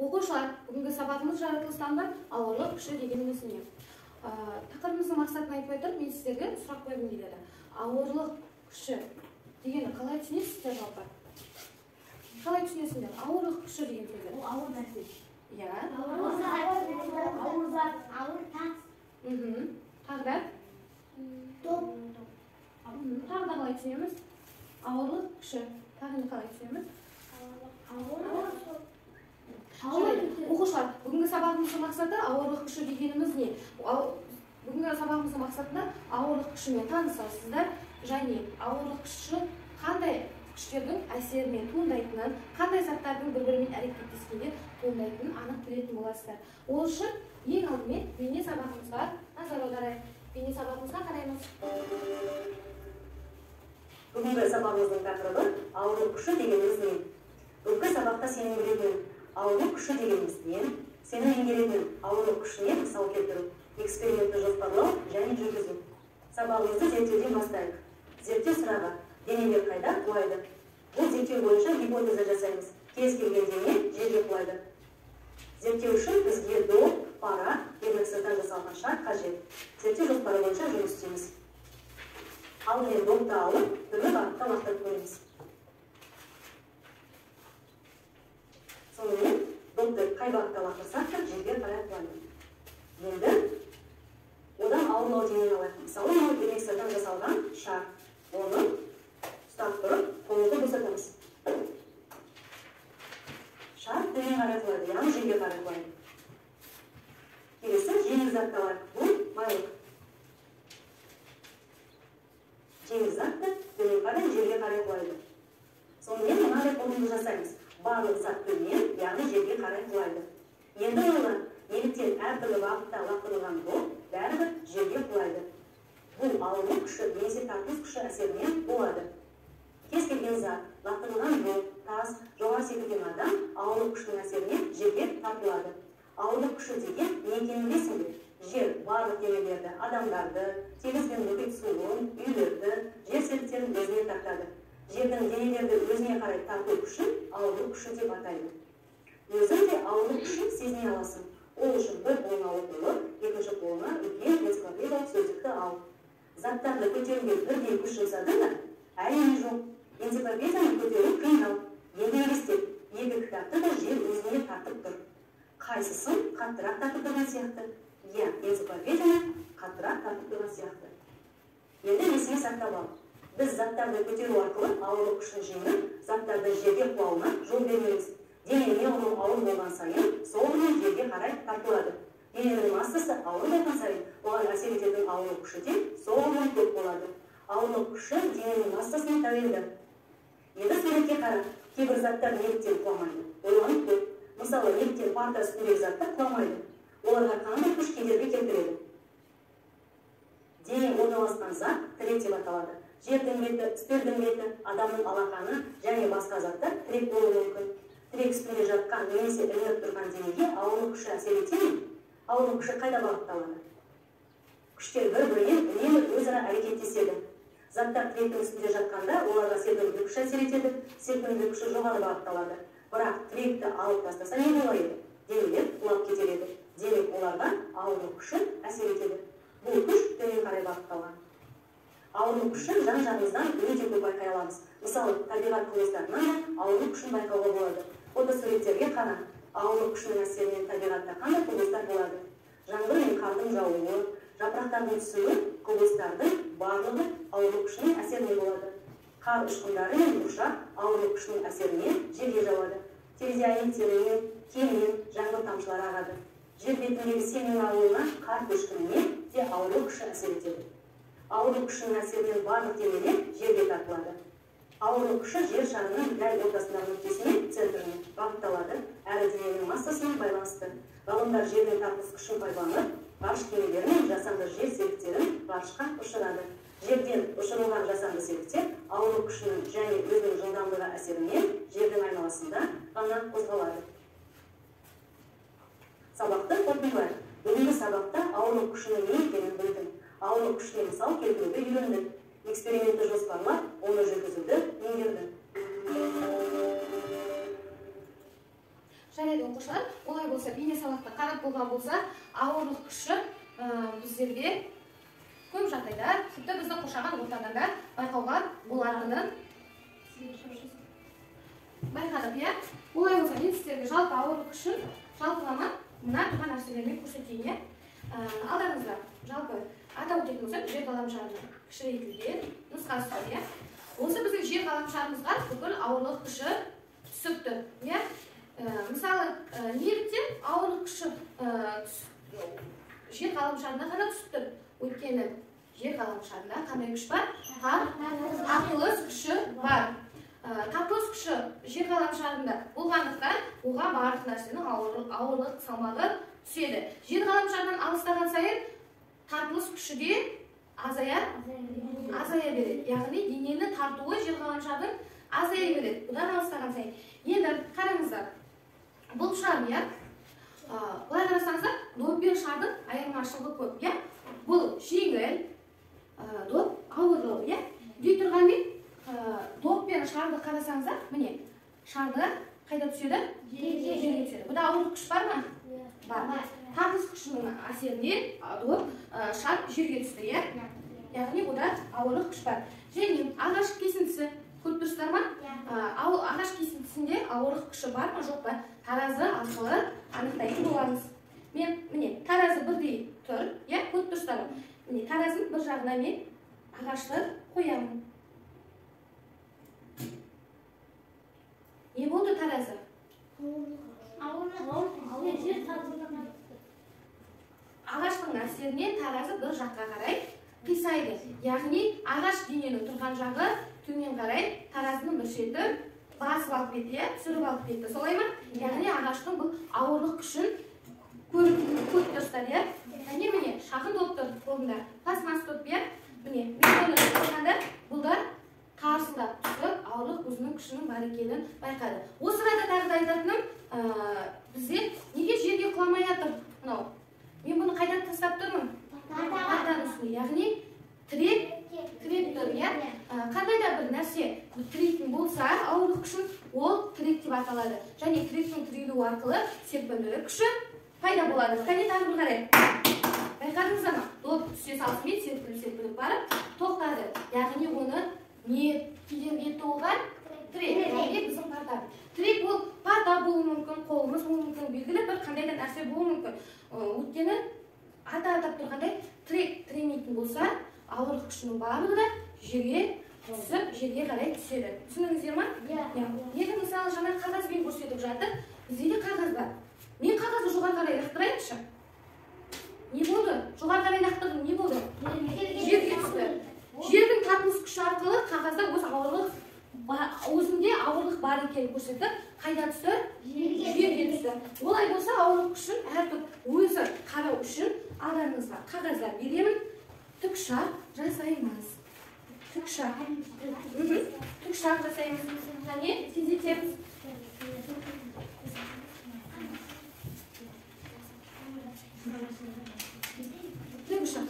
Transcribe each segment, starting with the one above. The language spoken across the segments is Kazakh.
Оқушылар, бүгінгі сабағымыз жаратылыстануда ауырлық күші дегеніміз не? Тақырыбымыздың мақсатын айтпай тұрып, мен сіздерге сұрақ қойғым келеді. Ауырлық күші дегенді қалай түсінесіздер жалпы? Қалай түсінесіңдер? Ауырлық күші деген сөзді. Ол ауыр нәрсе. Иә. Ауыр зат, ауыр зат, ауыр тас. Тағы да? Топ. Тағы да қалай түсінеміз? Ауырлық күші. Тағы не қалай түсінеміз? Ауыр. Оқушылар, бүгінгі сабағымыздың мақсаты ауырлық күші дегеніміз не? Бүгінгі сабағымыздың мақсатында ауырлық күшімен танысасыздар және ауырлық күші қандай күштердің әсерімен туындайтынын, қандай заттардың бір-бірімен әрекеттескенде туындайтынын анық білетін боласыздар. Ол үшін ең алдымен бейне сабағымызға назар аударайық. Бейне сабағымызға қараймыз. Бүгінгі сабағымыздың тақырыбы ауырлық күші дегеніміз не? Бүгінгі сабақта сенің білетін ауырлық күші дегеніміз не? Сенің меңгеретін ауырлық күшіне мысал келтіру, экспериментті жоспарлау және жүргізу. Сабағымызды зерттеуден бастайық. Зерттеу сұрағы: денелер қайда құлайды? Бұл зерттеу бойынша гипотеза жасаймыз. Кез келген дене жерге құлайды. Зерттеу үшін бізге доп, пара, ернексізден жасалған шар қажет. Зерттеу жоспары бойынша жұмыс істейміз. Алдымен допты алып, түрлі бағытта лақтырып көреміз. Сонымен допты қай бағытта лақтырсақ та жерге қарай құлайды. Енді одан ауырлау денені алайық. Мысалы, мынау ернексізден жасалған шар. Оны ұстап тұрып, қолымызды босатамыз. Шар төмен қарай құлайды, яғни жерге қарай құлайды. Келесі жеңіл затты алайық. Бұл майлық. Жеңіл зат та төмен қарай, жерге қарай құлайды. Сонымен мынадай қорытынды жасаймыз. Барлық зат төмен, яғни жерге қарай құлайды. Енді ойлан, неліктен әртүрлі бағытта лақтырылған доп бәрібір жерге құлайды? Бұл ауырлық күші немесе тартылыс күші әсерінен болады. Кез келген зат, лақтырылған доп, тас, жоғары секірген адам ауырлық күшінің әсерінен жерге тартылады. Ауырлық күші деген не екенін білесің бе? Жер барлық денелерді, адамдарды, теңіз бен мұхит суын, үйлерді, жер серіктерін өзіне тартады. Жердің денелерді өзіне қарай тарту күшін ауырлық күші деп атайды. Өзің де ауырлық күшін сезіне аласың. Ол үшін бір қолыңа оқулық, екінші қолыңа үлкен энциклопедиялық сөздікті ал. Заттарды көтеруге бірдей күш жұмсадың ба? Әрине жоқ. Энциклопедияны көтеру қиындау. Енді елестет, екі кітапты да жер өзіне тартып тұр. Қайсысын қаттырақ тартып тұрған сияқты? Иә, энциклопедияны қаттырақ тартып тұрған сияқты. Енді есіңе сақтап ал. Біз заттарды көтеру арқылы ауырлық күшін жеңіп, заттарды жерге құлауына жол бермейміз. Дене неғұрлым ауыр болған сайын, соғұрлым жерге қарай тартылады. Дененің массасы ауыр болған сайын, оған әсер ететін ауырлық күші де соғұрлым көп болады. Ауырлық күші дененің массасына тәуелді. Енді суретке қара. Кейбір заттар неліктен құламайды? Ойланып көр. Мысалы, неліктен парта үстіндегі заттар құламайды? Оларға қандай күш кедергі келтіреді? Дене орналасқан зат тірек деп аталады. Жердің беті, үстелдің беті, адамның алақаны және басқа заттар тірек болуы мүмкін. Тірек үстінде жатқан немесе ілініп тұрған денеге ауырлық күші әсер ете ме? Ауырлық күші қайда бағытталады? Күштер бір-бірінен үнемі өзара әрекеттеседі. Заттар тіректің үстінде жатқанда оларға серпімділік күші әсер етеді, серпімділік күші жоғары бағытталады. Бірақ тіректі алып тастаса не болар еді? Денелер құлап кетер еді. Демек, оларға ауырлық күші әсер етеді. Бұл күш төмен қарай бағытталған. Ауырлық күшін жан-жағымыздан өте көп байқай аламыз. Мысалы, табиғат құбылыстарынан да ауырлық күшін байқауға болады. Фотосуреттерге қара. Ауырлық күшінің әсерінен табиғатта қандай құбылыстар болады? Жаңбыр мен қардың жаууы, жапырақтардың түсуі құбылыстардың барлығы ауырлық күшінің әсерінен болады. Қар ұшқындары мен бұршақ ауырлық күшінің әсерінен жерге жауады. Терезе әйнектерінен, киімнен жаңбыр тамшылары ағады. Жер бетіндегі сенің ауылына қар көшкініне де ауырлық күші әсер етеді. Ауырлық күшінің әсерінен барлық денелер жерге тартылады. Ауырлық күші жер шарының дәл ортасындағы нүктесіне, центріне бағытталады, әрі дененің массасына байланысты. Ғалымдар жердің тартылыс күшін пайдаланып, ғарыш кемелері мен жасанды жер серіктерін ғарышқа ұшырады. Жерден ұшырылған жасанды серіктер ауырлық күшінің және өзінің жылдамдығы әсерінен жердің айналасында ғана қозғалады. Сабақты қорытындылайық. Бүгінгі сабақта ауырлық күшінің не екенін білдің. Ауырлық күшіне мысал келтіруді үйрендің. Экспериментті жоспарлап, оны жүргізуді меңгердің. Жарайды. оқушылар, олай болса бейне сабақты қарап болған болса, ауырлық күші біздерге көп жағдайда, тіпті бізді қоршаған ортадан да байқауға болатынын байқадық, иә? Олай болса, мен сіздерге жалпы ауырлық күшін жалпылама мына тұрған нәрселермен көрсетейін, иә? Алдарыңызда жалпы атап өтетін болсақ, жер ғаламшарының кішірейтілген нұсқасы бар, иә? Осы біздің жер ғаламшарымызға бүкіл ауырлық күші түсіп тұр, иә? Мысалы, неліктен ауырлық күші жер ғаламшарына ғана түсіп тұр? Өйткені жер ғаламшарында қандай күш бар? Тартылыс күші бар. Тартылыс күші жер ғаламшарында болғандықтан оған барлық нәрсенің ауырлық салмағы түседі. Жер ғаламшарынан алыстаған сайын тартылыс күші де азая береді. Яғни денені тартуы жер ғаламшардың азая береді. Бұдан алыстаған сайын. Енді қараңыздар, бұл шар, иә? Былай қарасаңыздар, доп пен шардың айырмашылығы көп, иә? Бұл жеңіл, доп ауырлау, иә? Дей тұрғанмен, доп пен шарды қарасаңыздар, міне, шарды қайда түседі? Жерге түседі. Бұда ауырлық күш бар ма? Бар. Тартылыс күшінің әсерінен доп, шар жерге түсті, иә? Яғни бұда ауырлық күш бар. Және ағаш кесіндісі, көріп тұрсыздар ма? Ағаш кесіндісінде ауырлық күші бар ма, жоқ па? Таразы арқылы анықтайтын боламыз. Мен, міне, таразы бірдей тұр, иә, көріп тұрсыздар ма? Міне, таразының бір жағына мен ағашты қоямын. Не болды таразы? Ағаштың әсерінен таразы бір жаққа қарай қисайды. Яғни ағаш дененің тұрған жағы төмен қарай таразының бір шеті басып алып кетті, иә, түсіріп алып кетті. Солай ма? Яғни ағаштың бұл ауырлық күшін көріп тұрсыздар, иә? Және міне шағын доп тұр қолымда, пластмасс доп, иә? Міне, мен оны қойғанда бұл да тарсылдап түсіп, ауырлық өзінің күшінің бар екенін байқады. Осы арада тағы да айтатыным, бізде неге жерге құламай жатыр мынау? Мен бұны қайдан тастап тұрмын? Партаның үстіне, яғни тіреп тұр, иә? Қандай да бір нәрсе тірейтін болса, ауырлық күшін ол тірек деп аталады. Және тіректің тірелуі арқылы серпімділік күші пайда болады. Қане тағы бір қарайық. Байқадыңыздар ма? Доп түсе салысымен серпіліп барып тоқтады. Яғни оны не кедергі етті оған? Тірек. Яғни біздің парта. Тірек ол парта болуы мүмкін, қолымыз болуы мүмкін, белгілі бір қандай да нәрсе болуы мүмкін. Өйткені аты атап тұрғандай тірек тіремейтін болса, ауырлық күшінің барлығы да жерге түсіп, жерге қарай түседі. Түсіндіңіздер ма? Иә. Енді мысалы жаңа қағазбен көрсетіп жатыр. Бізде де қағаз бар. Мен қағазды жоғары қарай лақтырайыншы. Не болды? Жоғары қарай лақтырдым, не болды? Жерге түсті. Жердің тартылыс күші арқылы қағазда өз ауырлық өзінде ауырлық бар екенін көрсетіп, қайда түсті? Жерге түсті. Олай болса, ауырлық күшін әркім өзі қарау үшін алдарыңызға қағаздар беремін. Тікұшақ жасаймыз. Тікұшақ. Тікұшақ жасаймыз. Және тездетеміз. Тікұшақ.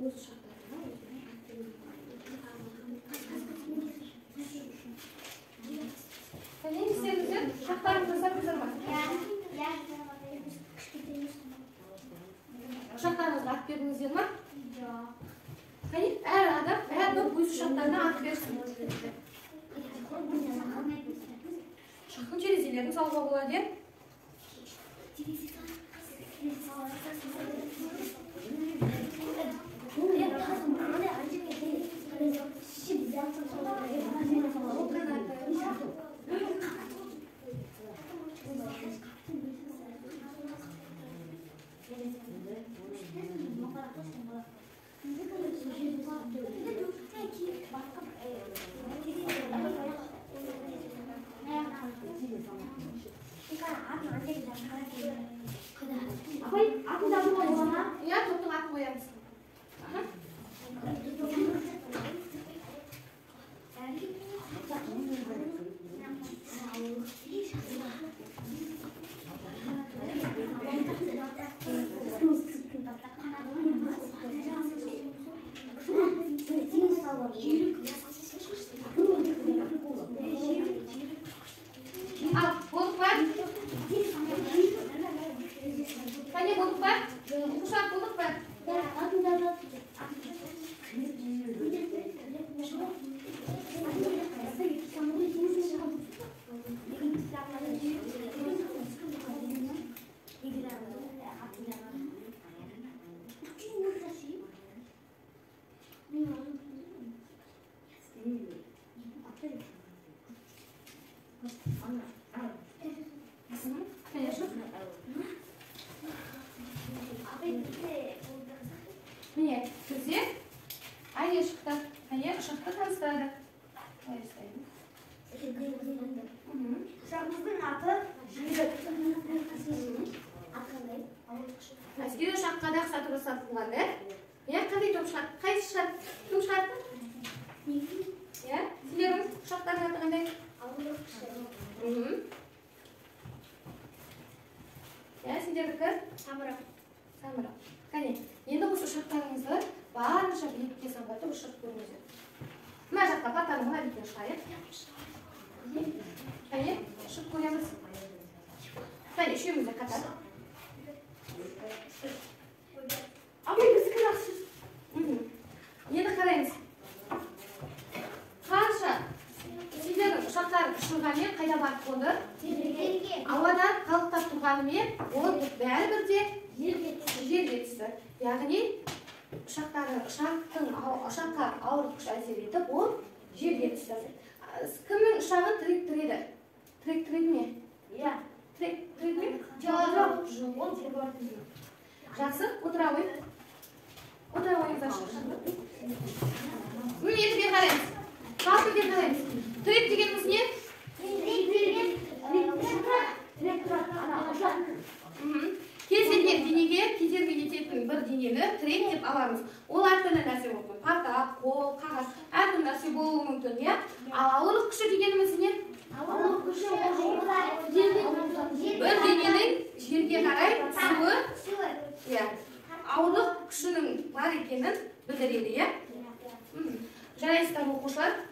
Өз ұшақтарына өздерің ат беріңдер. Не істедіңіздер? Ұшақтарыңызды жасадыңыздар ма? Ұшақтарыңызға ат бердіңіздер ма? Қане, әр адам, әр топ өз ұшақтарына ат берсін. Ұшақтың терезелерін салуға болады, иә? Иә, топтың атын қоямыз. Ал, болдық па? Қане, болдық па? Оқушылар, болдық па? Конечно. Міне, бізде әне шықты. Әне ұшақты таныстырады. Былай ұстаймыз. Ұшағымыздың аты Жүйрік. Әскери ұшаққа да ұқсатып жасатылған, ә? Иә, қандай топ шығады? Қайсы шығады? Кім шығады? Иә, сендердің ұшақтардың аты қандай? Иә, сендердікі? Самұрық. Самұрық. Кәне, енді осы ұшақтарыңызды барынша биікке самғатып ұшырып көріңіздер. Мына жақта партаның мына бетіне шығайық. Кәне, ұшып көреміз. Кәне, үшеуміз де қатар. Абай, біздікі жақсы. Енді қараймыз. Қанша сендердің ұшақтарың ұшырғанмен қайда барып қонды? Ауада қалықтап тұрғанымен ол бәрібір де жерге түсті. Яғни ұшаққа ауырлық күш әсер етіп, ол жерге түсті. Кімнің ұшағы тіректіреді? Тіректіреді ме? Иә. Тіректіреді ме? Жоқ. Жақсы, отыра ғой. Отыра қойыңыздаршы. Міне, енді бері қараймыз. Жалпы бері қараймыз. Тірек дегеніміз не? Кез келген денеге кедергі ететін бір денені тірек деп аламыз. Ол әртүрлі нәрсе болуы мүмкін. Парта, қол, қағаз, әртүрлі нәрсе болуы мүмкін, иә? Ал ауырлық күші дегеніміз не? Ауырлық күші бір дененің жерге қарай түсуі, иә. Ауырлық күшінің бар екенін білдіреді, иә? Жарайсыздар, оқушылар.